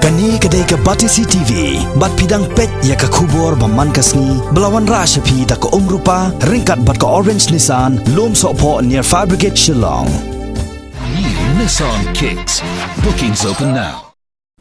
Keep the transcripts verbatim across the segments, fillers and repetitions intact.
Kane ka dei ka Batesi T V, bad phi dang peit ïa ka khubor ba man ka sngi, ba la wanrah sha phi da ka Umrupa, ryngkat bad ka Orange Nissan, Lumsohphoh near Fire Brigade Shillong. New Nissan Kicks. Bookings open now.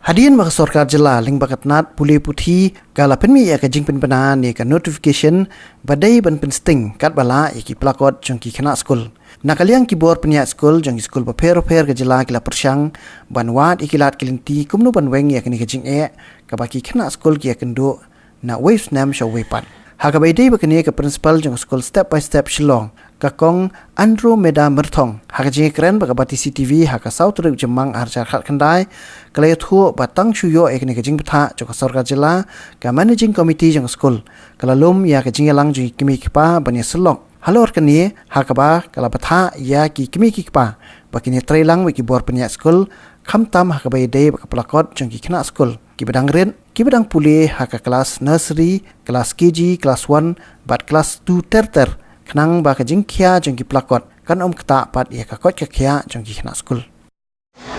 Hadien ba ka sorkar jylla lyngba ka tnat pule puthi ka la pynmih ïa ka jingpynbna ne ka notification ba dei ban pynsting katba lah ïa ki placard jong ki khynnah skul. Na ka liang ki bor pynïaid skul jong ki skul bapher bapher ka jylla ki la pyrshang ban wad ïa ki lad ki lynti kumno ban weng ïa kane ka jingeh kaba ki khynnah skul ki ïakynduh na uwei u snem sha uwei pat. Ha kaba ïadei bad kane, ka principal jong ka skul Step by Step Shillong, ka Kong Andromeda Myrthong, ha ka jingïakren bad ka Batesi T V ha ka saw tarik Jymmang arhajar khatkhyndai, ka la ïathuh ba tang shu ïoh ïa kane ka jingbthah jong ka sorkar jylla, ka managing committee jong ka skul ka la lum ïa ka jingïalang jong ki kmie ki kpa ban ïasyllok. Halor kane, ha kaba ka la bthah ïa ki kmie ki kpa ba kin ïatreilang bad ki bor pynïaid skul, khamtam ha kaba ïadei bad ka placard jong ki khynnah skul kiba dang rit, kiba dang pule ha ka klas nursery, klas K G, klas one bad klas two ter ter, khnang ba ka jingkhia jong ki placard kan ym ktah pat ïa ka koit ka khiah jong ki khynnah skul.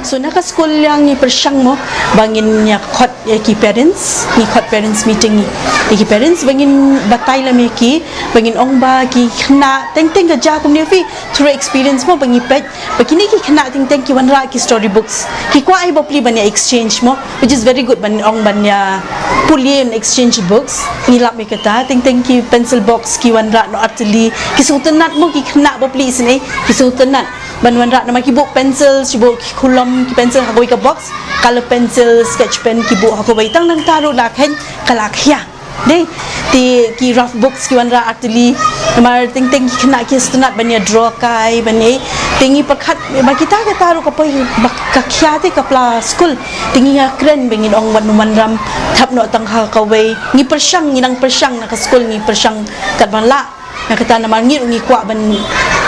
So na ka skul ïa ngi pyrshang mo ba ngin ïa khot ïa ki parents, ngi khot parents meeting, ïa ki parents ba ngin batai lem ïa ki, ba ngin ong ba ki khynnah teng teng ka jia kumne phi, through experience mo ba ngi peit ba kine ki khynnah teng teng ki wanrah ki story books, ki kwah hi bapli ban ïa exchange mo, which is very good ban ong ban ïa pule, exchange books. Ngi lap ïa kata, teng teng ki pencil box ki wanrah noh artylli, ki sngewtynnat mo ki khynnah bapli isynei, ki sngewtynnat ban wanrah namar ki buh pencil, ki buh ki kulom, ki pencil ha kawei ka box, color pencil, sketch pen ki buh ha kawei, tang nangta ruh la kheiñ ka la khia. Dei, te ki rough books ki wanrah artylli, namar teng teng ki khynnah ki sngewtynnat ban ïa draw kai ban ïa, te ngi pyrkhat ba kita kata ruh ka poi ba ka khia te ka pla skul, te ngi ïakren ba ngin ong wat wan ram thap noh tang ha kawei, ngi pyrshang, ngi nang pyrshang na ka skul, ngi pyrshang katba lah. Na kata namar ngi ruh ngi kwah ban,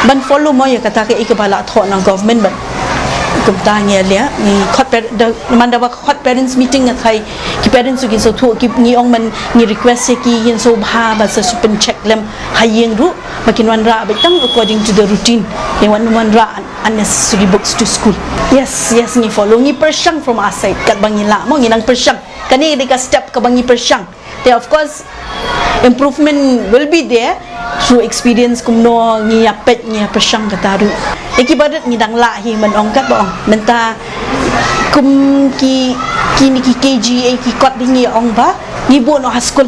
ban follow mo ïa kata kaei kaba la thoh na government bad kumta ngi leh, ngi khot par-, da, namar da ba khot parents meeting nga tharai ki parents ruh kin sngewthuh, ki ngi ong ban ngi request ïa ki kin sngewbha ba sa shu pyncheck lem ha ïing ruh ba kin wanrah beit tang according to the routine. Kin wan wanrah un-, unnecessary books to school. Yes, yes, ngi follow, ngi pyrshang from our side katba ngi lah mo, ngi nang pyrshang. Kane dei ka step kaba ngi pyrshang. Te of course improvement will be there through experience, kumno ngi ïa peit, ngi ïa pyrshang kata ruh. Ïa ki barit ngi dang lah hi ban ong katba ong. Mynta kum ki, kine ki K G, eh, ki kot dei ngi ong ba ngi buh noh ha skul.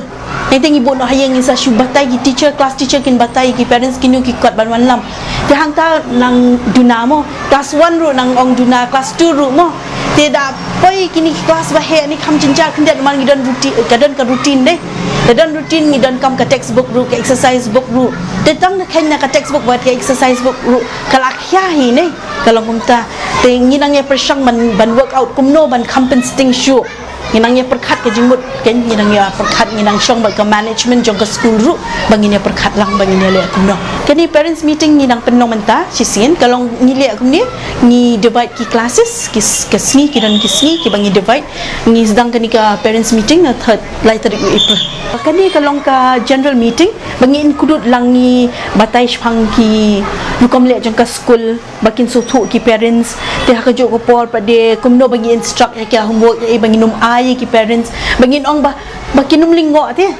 Ïa te ngi buh noh ha ïing, ngin sa shu batai, ki teacher, class teacher kin batai, ki parents, kino ki kot ban wanlam. Te hangta nang duna mo, class one ruh nang ong duna, class two ruh mo. Te da poi kine ki class ba heh ne kham jynjar khyndiat namar ngi don routine, ka don ka routine dei. Ka don routine, ngi donkam ka textbook ruh, ka exercise book ruh. Te tang da kheiñ na ka textbook bad ka exercise book ruh ka la khia hi ne. Ka long kumta. Te ngi nang ïa pyrshang ban, ban work out kumno ban kham pynsting shuh. Ngi nang ïa pyrkhat ka jingmut, kan, ngi nang ïa pyrkhat, ngi nang shong bad ka management jong ka skul ruh ba ngin ïa pyrkhat lang ba ngin ïa leh kumno. Kane parents meeting ngi nang pynlong mynta shisien, ka long ngi leh kumne, ngi divide ki classes, ki s-, ka sngi, ki don ki sngi kiba ngi divide, ngi sdang kane ka parents meeting na third, lai tarik u April. Kane ka long ka general meeting ba ngi include lang, ngi batai shaphang ki rukom leh jong ka skul, ba kin sngewthuh ki parents. Te ha kajuh ka por pat de kumno ba ngi instruct ïa ki homework, ïa ba ngin ym ai ïa ki parents, ba ngin ong ba, ba kin ym lyngngoh te.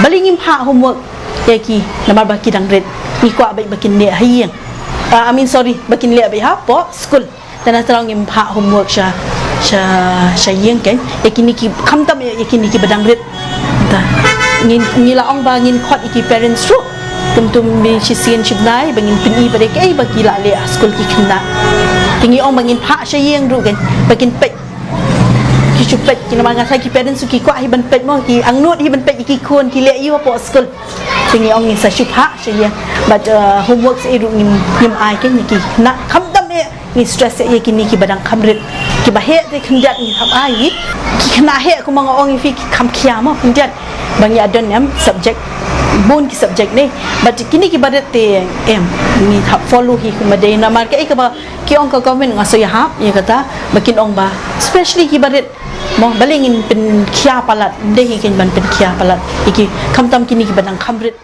Balei ngim phah homework ïa ki, namar ba ki dang rit. Ngi kwah ba, ba kin leh ha ïing. Ah, I mean, sorry, ba kin leh ba hapoh skul. Te na tang ngim phah homework sha, sha, sha ïing kan. Ïa kine ki, khamtam ïa, ïa kine kiba dang rit. Te ngi, ngi la ong ba ngin khot ïa ki parents ruh. Kum tum bi shisien shibnai ba ngin pyni ba dei kaei ba ki la leh ha skul ki khynnah. Te ngi ong ba ngin phah sha ïing ruh kan, ba kin peit. Ki shu peit, ki namar nga tharai ki parents ruh ki kwah hi ban peit mo, ki angnud hi ban peit ïa ki khun ki leh aïu hapoh skul. Te ngi ong ngin sa shu phah sha ïing. But, uh, homework sa ei ruh ngim, ngim ai kan ïa ki khynnah. Khamtam eh ngi stress ïa kine kiba dang kham rit. Kiba heh te khyndiat ngi hap ai. Ki khynnah heh kumba nga ong ïa phi, ki kham khia mo khyndiat. Ba ngi ïa don em subject, bun ki subject ne. But kine kiba rit te em, ngi hap follow hi kumba dei, namar kaei kaba ki ong ka government, nga sngew ïahap ïa kata ba kin ong ba, especially kiba rit mo, balei ngin pynkhia palat, ym dei hi kan ban pynkhia palat ïa ki, khamtam kine kiba dang kham rit.